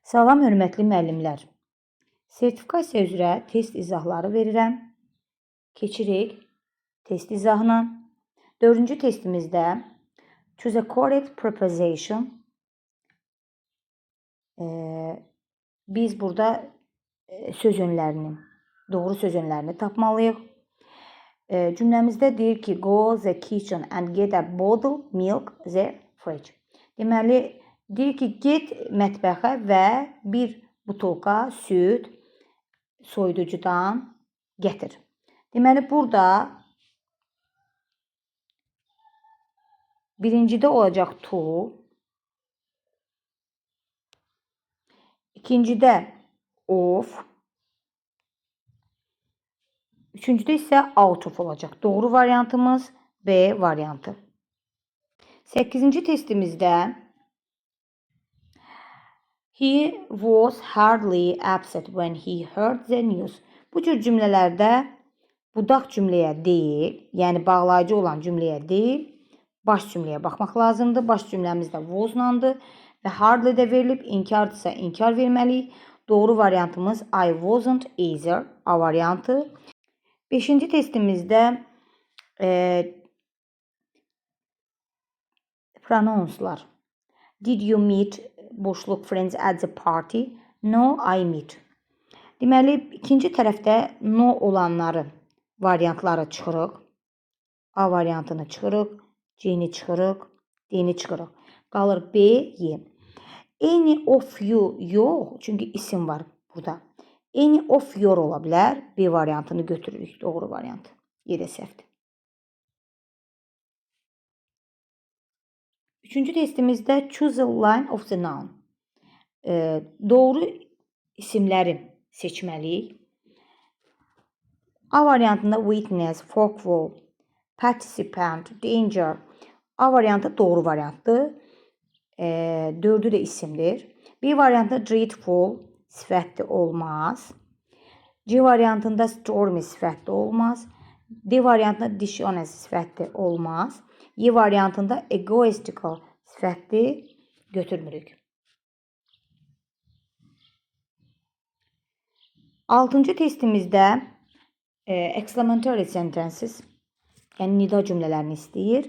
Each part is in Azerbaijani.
Salam hörmətli müəllimlər. Sertifikasiya üzrə test izahları verirəm. Keçirik test izahına. Dördüncü testimizdə choose a correct preposition. Biz burada söz önlərini, doğru söz önlərini tapmalıyıq. Cümləmizdə deyir ki, go the kitchen and get a bottle milk the fridge. Deməli, deyir ki, get mətbəxə və bir butulka süd soyuducudan gətir. Deməli, burada birincidə olacaq to, ikincidə of, üçüncüdə isə out of olacaq. Doğru variantımız B variantı. 8-ci testimizdə he was hardly upset when he heard the news. Bu cür cümlələrdə budaq cümləyə deyil, yəni bağlayıcı olan cümləyə deyil, baş cümləyə baxmaq lazımdır. Baş cümləmiz də was-landır və hardly də verilib, inkardırsa inkar verməliyik. Doğru variantımız I wasn't either, A variantı. 5-ci testimizdə pronounslar. Did you meet boşluq friends at the party? No, I meet. Deməli, ikinci tərəfdə no olanları, variantları çıxırıq. A variantını çıxırıq, C-ni çıxırıq, D-ni çıxırıq. Qalır B, Y. Any of you yox, çünki isim var burada. Any of your ola bilər. B variantını götürürük. Doğru variant. Y də səhvdir. Üçüncü testimizdə choose a line of the noun. Doğru isimləri seçməliyik. A variantında witness, folklore, participant, danger. A variantı doğru variantdır. Dördü də isimdir. B variantında dreadful sifətli olmaz. C variantında stormy sifətli olmaz. D variantında dishonest sifətli olmaz. Y variantında egoistical sifətli götürmürük. Altıncı testimizdə exclamatory sentences, yəni nida cümlələrini istəyir.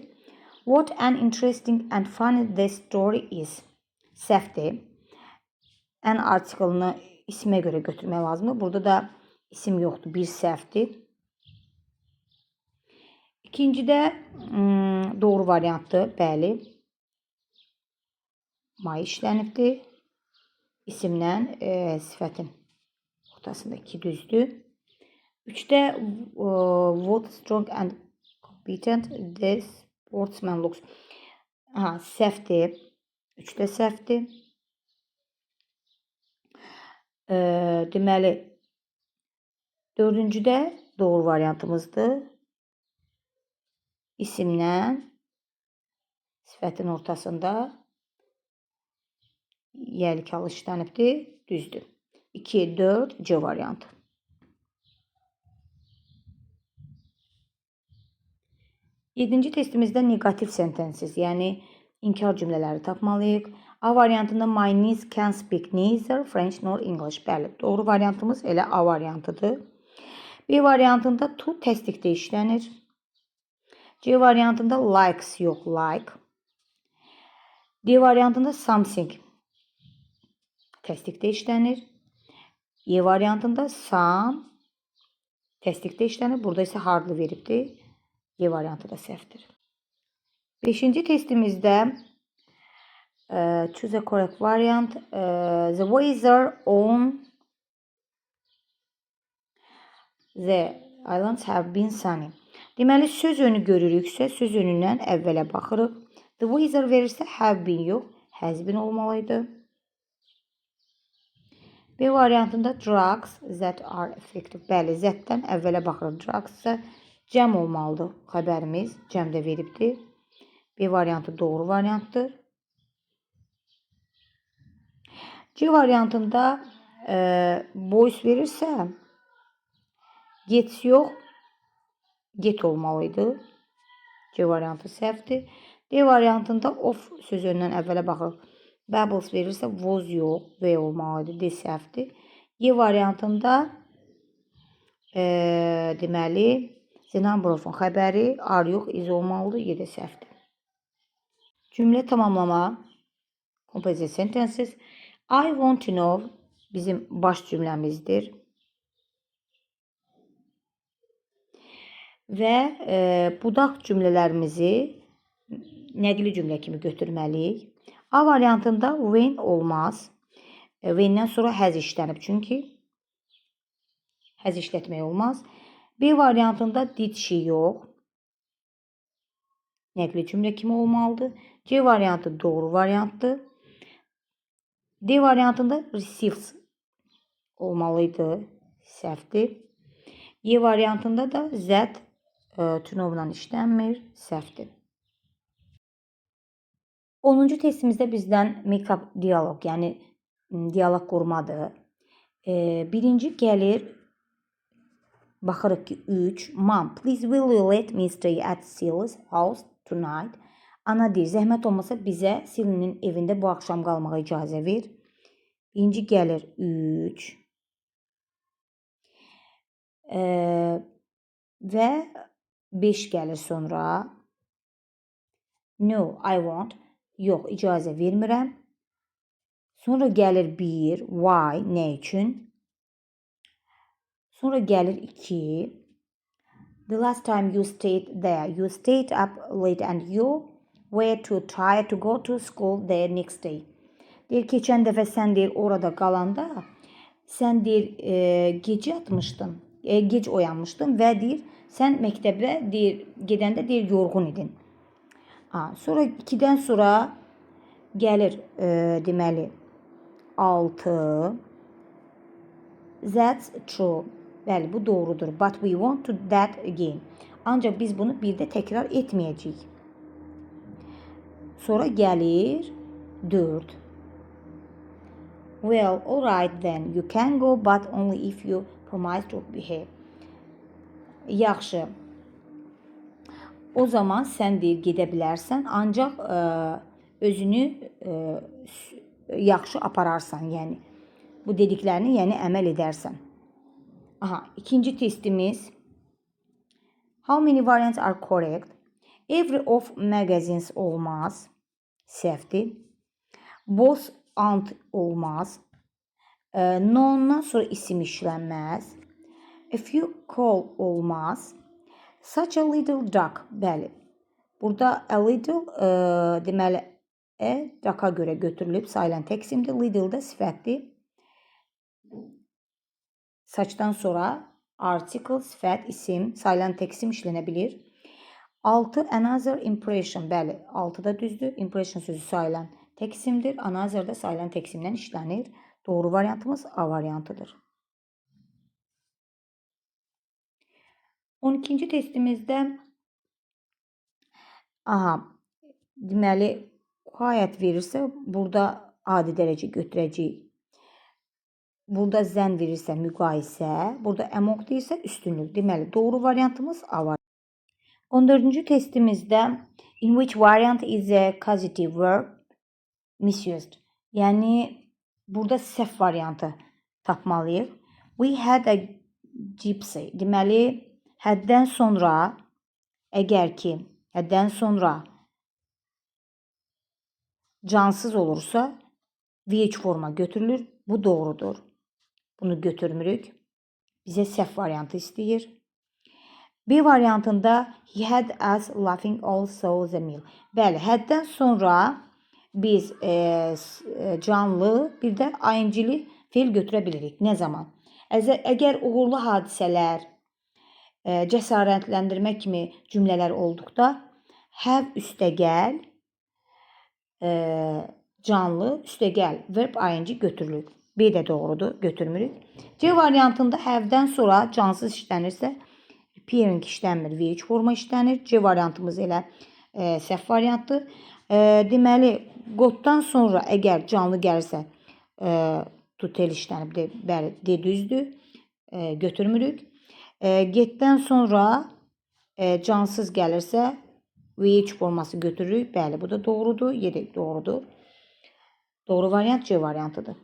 What an interesting and funny this story is. Səhvdir. An artiklını ismə görə götürmək lazımdır. Burada da isim yoxdur, bir səhvdir. İkincidə doğru variantdır, bəli. My işlənibdir. İsimlə sifətin ortasında iki düzdür. Üçdə what strong and competent the sportsman looks. Aha, səhvdir. Üçdə səhvdir. Deməli, dördüncüdə doğru variantımızdır. İsimlə sifətin ortasında yəlik halı işlənibdir. Düzdür. 2, 4, C variantı. Yedinci testimizdə negativ sentences, yəni inkar cümlələri tapmalıyıq. A variantında my niece can speak neither French nor English. Bəli, doğru variantımız elə A variantıdır. B variantında to təsdiqdə işlənir. C variantında likes yox, like. D variantında something təsdiqdə işlənir. Y variantında some təsdiqdə işlənir. Burada isə hardly veribdir. Y variantı da səhvdir. Beşinci testimizdə choose a correct variant. The weather on the islands have been sunny. Deməli, söz önü görürüksə, söz önündən əvvələ baxırıq. The weather verirsə, have been yox, has been olmalıydı. B variantında drugs that are effective. Bəli, that-dən əvvələ baxırıq. Drugs isə cəm olmalıdır. Xəbərimiz cəmdə veribdir. B variantı doğru variantdır. C variantında boys verirsə gets yox, get olmalıydı. C variantı səhvdir. D variantında of sözündən əvvələ baxırıq. Bubbles verirsə was yox, V olmalıdır, D səhvdir. Y variantında deməli the number of-un xəbəri are yox, is olmalıdır, Y də səhvdir. Cümlə tamamlama, composite sentences. I want to know bizim baş cümləmizdir. Və budaq cümlələrimizi nəqli cümlə kimi götürməliyik. A variantında when olmaz. When-dən sonra has işlənib çünki has işlətmək olmaz. B variantında did she yox. Nəqli cümlə kimi olmalıdır. C variantı doğru variantdır. D variantında receives olmalıydı. Səhvdir. Y variantında da that to know-la işlənmir. Səhvdir. 10-cu testimizdə bizdən make-up diyaloq, yəni diyaloq qurmadır. Birinci gəlir, baxırıq ki 3. Mom, please will you let me stay at Sally's house tonight? Ana deyir, zəhmət olmasa bizə Sally'nin evində bu axşam qalmağa icazə ver. Birinci gəlir 3. Və 5 gəlir sonra. No, I won't. Yox, icazə vermirəm. Sonra gəlir 1. Why? Nə üçün? Sonra gəlir 2. The last time you stayed there, you stayed up late and you were too tired to go to school the next day. Deyir, keçən dəfə sən deyir, orada qalanda sən deyir, gec yatmışdın, gec oyanmışdın və deyir, sən məktəbə deyir, gedəndə deyir, yorğun idin. Ha, sonra 2-dən sonra gəlir deməli 6. That's true. Bəli, bu doğrudur. But we won't do that again. Ancaq biz bunu bir də təkrar etməyəcəyik. Sonra gəlir 4. Well, all right then. You can go, but only if you promise to behave. Yaxşı. O zaman sən deyir gedə bilərsən, ancaq özünü yaxşı apararsan, yəni bu dediklərini, yəni əməl edərsən. Aha, ikinci testimiz. How many variants are correct? Every of magazines olmaz. Səhvdir. Both and olmaz. No'ndan sonra isim işlənməz. A few call olmaz. Such a little duck. Bəli. Burada a little deməli duck'a görə götürülüb sayılan tək isimdir. Little da sifətdir. Such'dan sonra article, sifət, isim, sayılan tək isim işlənə bilir. 6. Another impression. Bəli, 6 da düzdür. Impression sözü sayılan tək isimdir. Another da sayılan tək isimdən işlənir. Doğru variantımız A variantıdır. 12-ci testimizdə aha, deməli quiet verirsə burada adi dərəcə götürəcəyik. Burada zən verirsə müqayisə, burada among deyirsə üstünlük. Deməli doğru variantımız A variantı. 14-cü testimizdə in which variant is a causative verb misused? Yəni burada səhv variantı tapmalıyıq. We had a gypsy. Deməli həddən sonra əgər ki həddən sonra cansız olursa VH forma götürülür. Bu doğrudur. Bunu götürmürük. Bizə səhv variantı istəyir. B variantında he had us laughing all so the meal. Bəli, həddən sonra biz canlı bir də ing-li feil götürə bilirik. Nə zaman? Əgər uğurlu hadisələr, cəsarətləndirmə kimi cümlələr olduqda have üstəgəl canlı üstəgəl verb ing götürülür. B də doğrudur, götürmürük. C variantında have-dən sonra cansız işlənirsə appearing işlənmir, VH forma işlənir. C variantımız elə səhv variantdır. Deməli, got-dan sonra əgər canlı gəlirsə to tell işlənib, bəli, D düzdür. Götürmürük. Get-dən sonra cansız gəlirsə VH forması götürürük. Bəli, bu da doğrudur. Y də doğrudur. Doğru variant C variantıdır.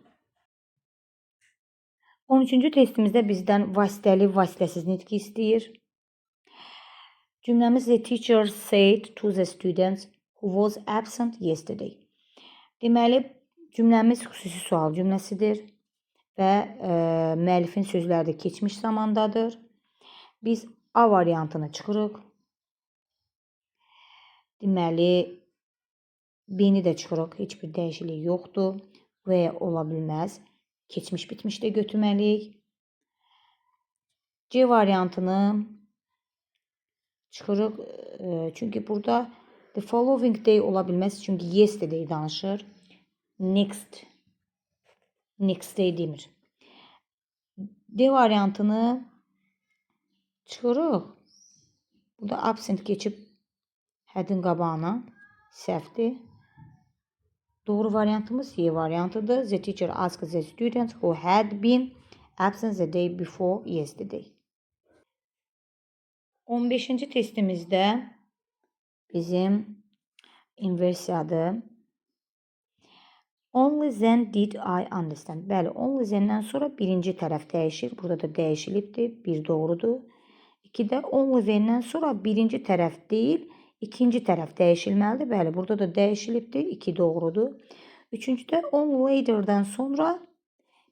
13-cü testimizdə bizdən vasitəli, vasitəsiz nitqi istəyir. Cümləmiz the teacher said to the students who was absent yesterday. Deməli, cümləmiz xüsusi sual cümləsidir və müəllifin sözləri də keçmiş zamandadır. Biz A variantını çıxırıq. Deməli, B-ni də çıxırıq. Heç bir dəyişiklik yoxdur. V ola bilməz. Keçmiş bitmişdə götürməliyik. C variantını çıxırıq. Çünki burada the following day ola bilməz. Çünki yesterday danışır. Next day demir. D variantını çıxırıq. Burada absent keçib həddin qabağına. Səhvdir. Doğru variantımız C variantıdır. The teacher asked the students who had been absent the day before yesterday. 15-ci testimizdə bizim inversiyadır. Only then did I understand. Bəli, only then'dən sonra birinci tərəf dəyişir. Burada da dəyişilibdir. Bir doğrudur. İki də only then'dən sonra birinci tərəf deyil, ikinci tərəf dəyişilməlidir. Bəli, burada da dəyişilibdir. 2 doğrudur. Üçüncüdə only later'dan sonra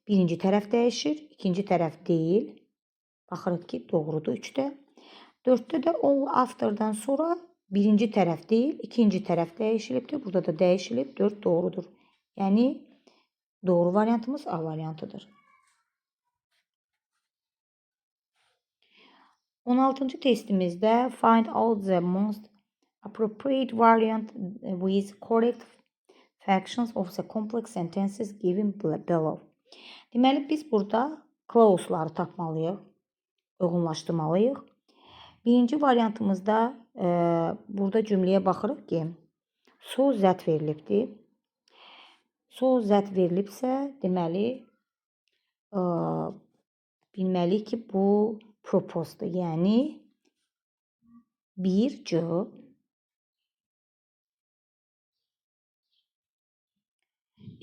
birinci tərəf dəyişir, ikinci tərəf deyil. Baxırıq ki, doğrudur 3-də. 4-də də only after'dan sonra birinci tərəf deyil, ikinci tərəf dəyişilibdir. Burada da dəyişilib, 4 doğrudur. Yəni doğru variantımız A variantıdır. 16-cı testimizdə find out the most appropriate variant with correct fractions of the complex sentences given below. Deməli, biz burada clause'ları tapmalıyıq, uyğunlaşdırmalıyıq. Birinci variantımızda burada cümləyə baxırıq ki, so that verilibdir. So that verilibsə, deməli, bilməliyik ki, bu propose'dur. Yəni 1C.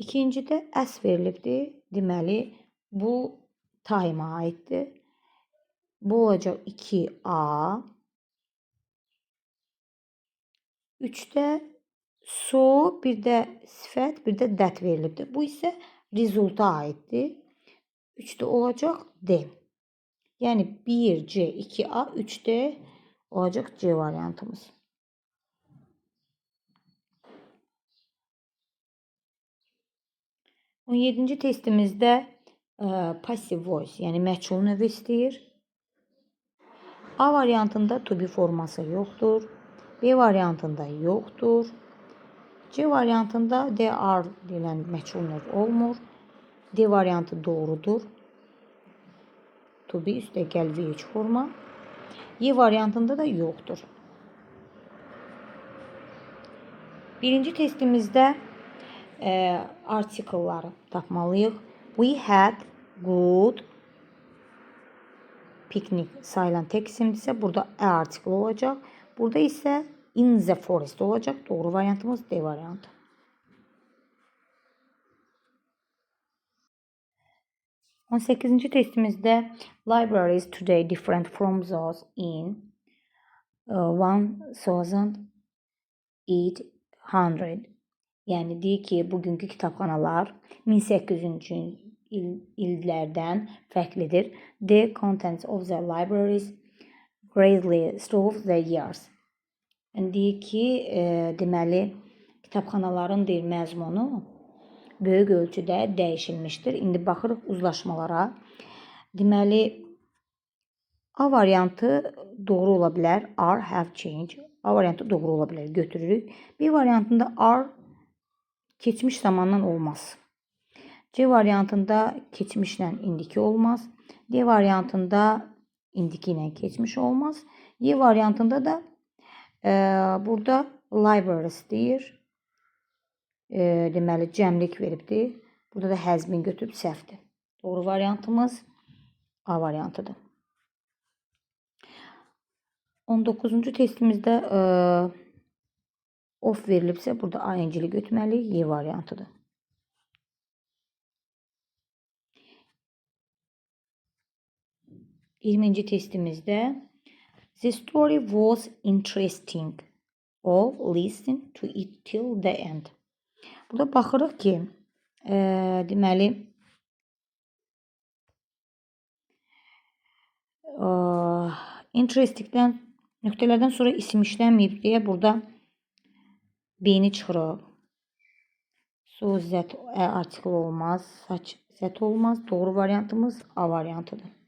İkincidə S verilibdir. Deməli, bu time'a aiddir. Bu olacaq 2A. 3-də so, bir də sifət, bir də that verilibdir. Bu isə resulta aiddir. 3-də olacaq D. Yəni 1C, 2A, 3D olacaq C variantımız. 17-ci testimizdə passive voice, yəni məhcul növü istəyir. A variantında to be forması yoxdur. B variantında yoxdur. C variantında they are deyilən məhcul növ olmur. D variantı doğrudur. To be üstə gəl V3 forma. Y variantında da yoxdur. Birinci testimizdə artikelları tapmalıyıq. We had good picnic sayılan tek isimdirsə burada a artikeli olacaq. Burada isə in the forest olacaq. Doğru variantımız D variantı. 18-ci testimizdə libraries today different from those in 1800. Yəni deyir ki, bugünkü kitabxanalar 1800-cü illərdən fərqlidir. The contents of the libraries greatly through the years. Yəni deyir ki, deməli kitabxanaların deyir məzmunu böyük ölçüdə dəyişilmişdir. İndi baxırıq uzlaşmalara. Deməli A variantı doğru ola bilər. Are, have changed. A variantı doğru ola bilər. Götürürük. B variantında are keçmiş zamandan olmaz. C variantında keçmişlə indiki olmaz. D variantında indiki ilə keçmiş olmaz. Y variantında da burada libraries deyir. Deməli cəmlik veribdir. Burada da has been götürüb səhvdir. Doğru variantımız A variantıdır. 19-cu testimizdə off verilibsə burada ing-li götürməliyik. Y variantıdır. 20-ci testimizdə The story was interesting. All listen to it till the end. Burada baxırıq ki, deməli interestingdən nöqtələrdən sonra isim işlənməyib deyə burada B-ni çıxırıq. So, that artikel olmaz. Such that olmaz. Doğru variantımız A variantıdır.